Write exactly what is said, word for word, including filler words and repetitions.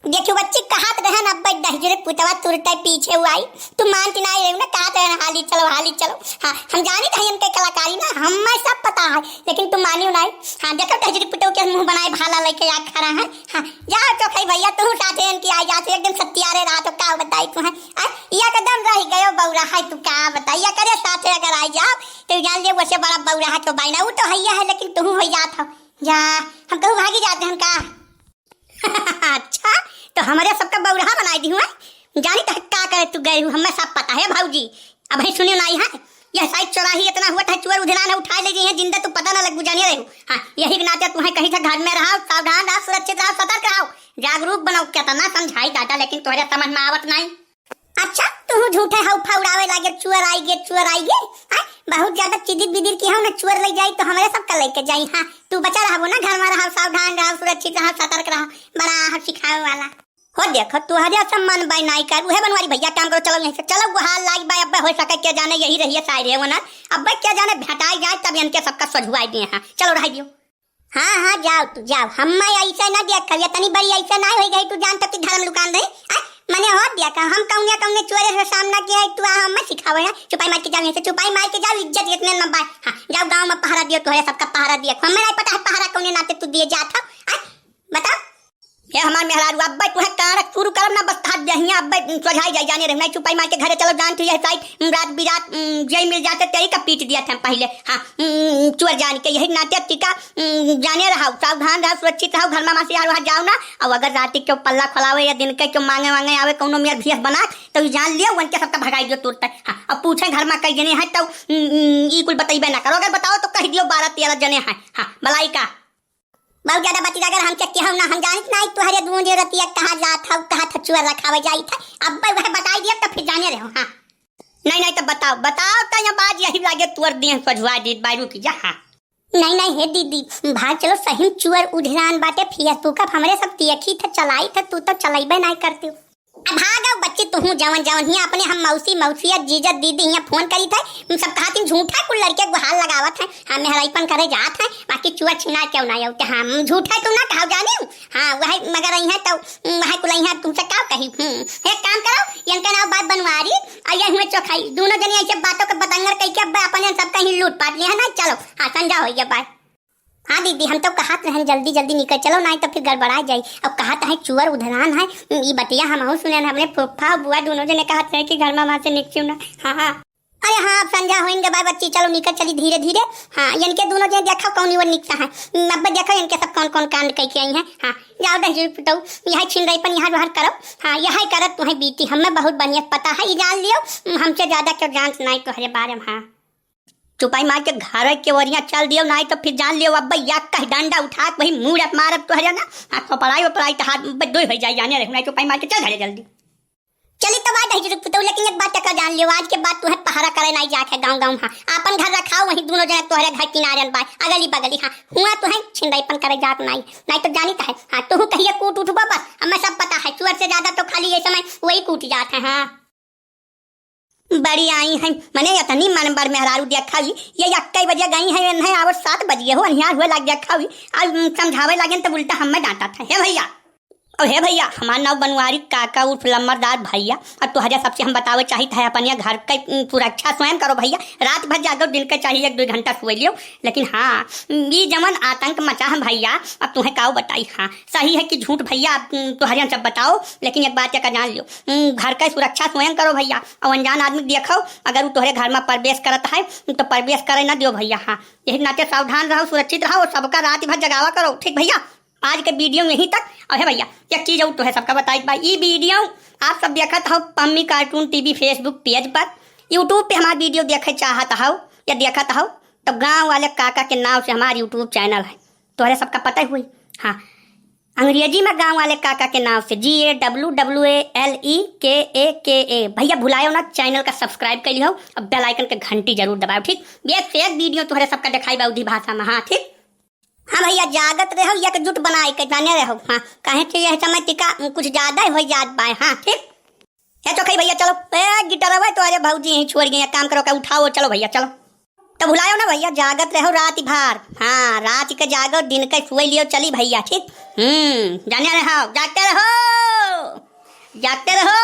देखियो बच्ची, कहत रहन अब्बे दहिजरे पुतवा तुरते पीछे हुआ आई। तू मानती नाहीं रहे ना, कहत रहन हाली चलो, हाली चलो। हाँ, हम जानित है इनके कलाकारी ना, हमें सब पता है, लेकिन तू मानियो नाहीं। हाँ, देखो दहिजरे पुतवा के मुँह बनाए भाला लेके आ खड़ा है। हाँ, जाओ चोखई भैया, तू साथे इनकी आई जाते एकदम सत्यारे रहा तो का बताई तू है। आ, ये एकदम रह गयो बौरा है, तू का बताई, ये करे साथे अगर आई जाओ तो जान ले वैसे बड़ा बौरा है तो बाई ना, वो तो हैया है लेकिन तू हो जात हो। जा, हम कहूँ भागी जाते हैं का? अच्छा, तो हमरे सबका बौरहा बनाई दिहु है। जानी तो का करे तू गए हूँ, हमें सब पता है भौजी। अबहीं सुनियो नाहीं है, यह साइज चौराही इतना हुआ था, चुअर उधेलान है, उठाए ले जइहैं जिंदा, तू पता ना लगबू जानिए रहे हो। हाँ, यही के नाते तुम्हें कही था घर में रहो, सावधान रहो, सुरक्षित रहो, सतर्क रहो, जागरूक बनो। कितना समझाई दादा, लेकिन तोहरे समझ में आवत नाहीं। अच्छा, तू झूठे हौफा उड़ावे लागे, चुअर आई गे, चुअर आई गे। हाँ, बहुत ज्यादा चिदिर बिदिर की हो ना, चुअर ले जाई तो हमरे सबका लेके जाई। हाँ, तू बचा रहबो ना, घर में रहो, सावधान रहो, सुरक्षित रहो, सतर्क रहो, बड़ा हो सिखावे वाला। हो देखो, तू हरिया सब मन बाई नाई कर, उहे बनवारी भैया काम करो, चलो यहीं से, चलो गुहार लाग बाई, अब्बे हो सके के जाने यही रहिए सारे वनर, अब्बे के जाने भेटाई जाए तब इनके सबका सझुआई दिए। हाँ, चलो रह दियो। हाँ, हाँ, जाओ तू, जाओ। हम्मे ऐसे ना देखा, ये तनी बड़ी ऐसे ना होई गई, तू जान तक की धर्म लुकान रही। आ, मने हो देखा, हम कौने, कौने चोरे से सामना किया है, तू आ हम्मे सिखावे है। चुपाई मार के जाओ यहाँ से, चुपाई मार के जाओ, इज्जत इतने में बाय। हाँ, जाओ गाँव में पहरा दियो, तोहरे सबका पहरा दिए। हम्मे नहीं पता है पहरा कौने नाते तू दिए जात हो। आ, बताओ। ये हमार मेहरारू, अब भाई तोहे कांड शुरू करब ना, बस हाथ दहिया, अब भाई सोझाई जाई जाने रहे, नहीं चुपाई मार के घरे चलो, जान तू यह साइड रात बिरात, उम, जय मिल जाते, तेरी का पीट दिया था पहले। हाँ, उम, चुअर जान के यही नाते टीका, उम, जाने रहो, सावधान रहो, सुरक्षित रहो, घर में मासी यार वहाँ जाओ ना। और अगर रात के पल्ला खोलावे या दिन के क्यों मांगे वांगे आवे, कौनो मेर भीस बना, तो ई जान लियो, उनके सबका भगाई दियो तुरते। हाँ, अब पूछे घर में कई जने हैं, तो, उम, उम, ई कुल बतइबे ना करो, अगर बताओ तो कह दियो बारह तेरह जने हैं। हाँ, भलाई का। बहुत ज्यादा बची अगर हम चक्की हम ना, हम जानित नाहीं तोहरे दूनो जे रतिया कहाँ जात हौ, कहाँ था चुअर रखावे जाई था। अब वह बताई दिया तो फिर जाने रहो। हाँ। नहीं, नहीं तो बताओ, बताओ तो यहाँ बाज यही लागे तुअर दिए सझुआ दीत बारू की जा। हाँ। नहीं, नहीं, हे दीदी, भाग चलो, सही में चुअर उधरान बाटे, Facebook अब हमरे सब तियखी था, चलाई था, तू तो चलाइबे नहीं करती हो। अब भागो बच्ची, तुहूँ जवन जवन हिया अपने हम मौसी, मौसिया, जीजा, दीदी हिया फोन करी थे, हम सब कहत हैं झूठा कुल लड़के गुहार लगावत हैं, हाँ, मेहराईपन करे जात हैं, बाकी चुआ छिना क्यों ना आउते, हाँ, हम झूठा तू ना कहाव जानी, हाँ, वह मगर आई हैं तो, वह कुल आई हैं तुमसे का कही, हम्म, एक काम करो, इनका नाम बात बनवारी, और ये हुए चोखाई, दोनों जने ऐसे बातों के बतंगड़ कह के अब अपन इन सबका ही लूट पाट लिया है ना, चलो, हाँ, संझा हो गया, बाय। हाँ दीदी, हम तो कहत रहन जल्दी जल्दी निकल चलो, नाहीं तो फिर गड़बड़ा जाई। अब कहत है चुअर उधरान है, ई बतिया हमहू सुनेन, हमरे फूफा बुआ दोनों जने कहत रहे कि घर में वहाँ से निकसियो ना। हाँ, हाँ। अरे हाँ, अब संझा होइन गे बाय बच्ची, चलो निकल चली धीरे धीरे। हाँ, इनके दोनों जने देखो कौन ओर निकसा है। अब देखो इनके सब कौन कौन कांड कह के आई हैं। हाँ, जाओ दहिजरे पुतऊ, यह छिनरईपन यहाँ रहर करो। हाँ, यह करत तुम्हें बीती, हमें बहुत बढ़िया पता है, ई जान लियो, हमसे ज्यादा क्यों जानत नाहीं तोहरे बारे में। हाँ। चुपाई मार के घर के ओरिया चल दियो, नाहीं तो फिर जान लियो अब भैया कह डंडा उठा के वही मूड़ मारब तोहरे ना। हाँ, खोपड़ाई ओपड़ाई तो हाथ में दोई हो जाई, जाने रहे, नाहीं चुपाई मार के चल घरे जल्दी। चली तो बात है जुरुक पुतऊ, लेकिन एक बात का जान लियो, आज के बाद तुम्हें पहरा करे नाहीं जाके गाँव गाँव। हाँ, आपन घर रखाओ वहीं दोनों जने तोहरे घर किनारे बाय, अगली बगली। हाँ, हुआ तुम्हें छिनरईपन करे जात नाहीं, नाहीं तो जानित है। हाँ, तू कहिए कूट उठबो बस, हमें सब पता है, चुअर से ज्यादा तो खाली ये समय वही कूट जात है। हाँ। बड़ी आई हैं, मने इतनी मन बड़ मेहरारू देखा ही, ये इक्के बजे गई हैं, इन्हें और सात बजिए हो, अन्हियार हुए लाग देखा ही, और समझावे लागे तो उल्टा हमें डांटत है। हे भैया, और हे भैया, हमार नाव बनवारी काका उर्फ लम्बरदार भैया, और तोहरे सबसे हम बतावे चाहित है अपन ये घर के, उम, सुरक्षा स्वयं करो भैया, रात भर जागो, दिन के चाहिए एक दो घंटा सोए लियो, लेकिन हाँ, ई जमन आतंक मचा है भैया, अब तुम्हें काऊ बताई। हाँ, सही है कि झूठ भैया, अब, उम, तोहरे हम सब बताओ, लेकिन एक बात का जान लियो, उम, घर का सुरक्षा स्वयं करो भैया, और अनजान आदमी देखो, अगर वो तोहरे घर में प्रवेश करत है, तो प्रवेश करे ना दियो भैया। हाँ, यही नाते सावधान रहो, सुरक्षित रहो, सबका रात भर जगावा करो, ठीक भैया? आज के video यहीं तक। और हे भैया, एक चीज और तो है, सबका बताई बा, ई video आप सब देखत हो पम्मी cartoon T V Facebook page पर, YouTube पे हमार video देखे चाहत हो या देखत हो, तो गाँव वाले काका के नाव से हमार YouTube channel है, तोहरे सबका पता ही हुई। हाँ, अंग्रेजी में गाँव वाले काका के नाव से, G A W W A L E K A K A। भैया भुलायो ना, channel का subscribe कर लियो और bell icon के घंटी जरूर दबाओ, ठीक? एक से एक video तोहरे सबका दिखाई बा उधी भाषा में। हाँ, ठीक। हाँ भैया, जागत रहो, एकजुट बनाए के जाने रहो। हाँ, काहे कि यह समय टीका कुछ ज्यादा ही हो जात बाय। हाँ, ठीक। हे चोखई भैया, चलो। ए, गिटारवा तो अरे भौजी यहीं छोड़ गई, एक काम करो, का उठाओ, चलो भैया, चलो। तो भुलायो ना भैया, जागत रहो रात भर। हाँ, रात के जागो, दिन के सोए लियो, चली भैया, ठीक। हम्म, जाने रहो, जागते रहो। डॉक्टर हो,